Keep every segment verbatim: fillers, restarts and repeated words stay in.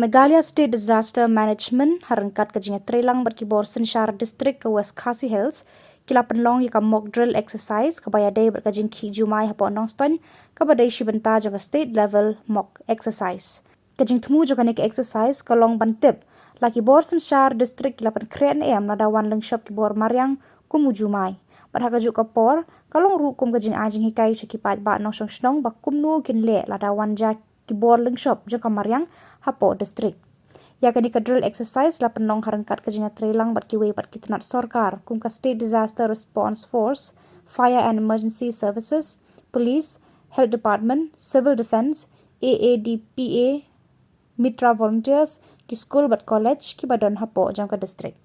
Meghalaya State Disaster Management, ha ryngkat ka jingïatreilang bad ki bor synshar district ka West Khasi Hills, ki la pynlong ïa ka mock drill exercise kaba ïadei bad ka jingkhih jumai hapoh Nongstoiñ, kaba dei shi bynta jong ka state level mock exercise. Ka jingthmu jong kane ka exercise ka long ban tip la ki bor synshar district ki la pynkhreh ne em lada wan lyngshop ki bor mariang kum u jumai. Bad ha kajuh ka por ka long ruh kum ka jingai jinghikai sha ki paidbah nongshong shnong ba kumno kin leh lada wan jia ki bor lyngshop jong ka mariang hapoh district. Ïa kane ka drill exercise la pynlong ha ryngkat ka jingïatreilang bad kiwei pat ki tnat sorkar kum ka State Disaster Response Force, Fire and Emergency Services, Police, Health Department, Civil Defence, A A D P A, Mitra Volunteers, ki skul bad college kiba don hapoh jong ka district.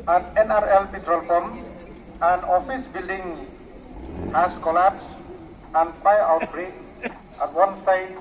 At N R L petrol pump, an office building has collapsed and fire outbreak at one site.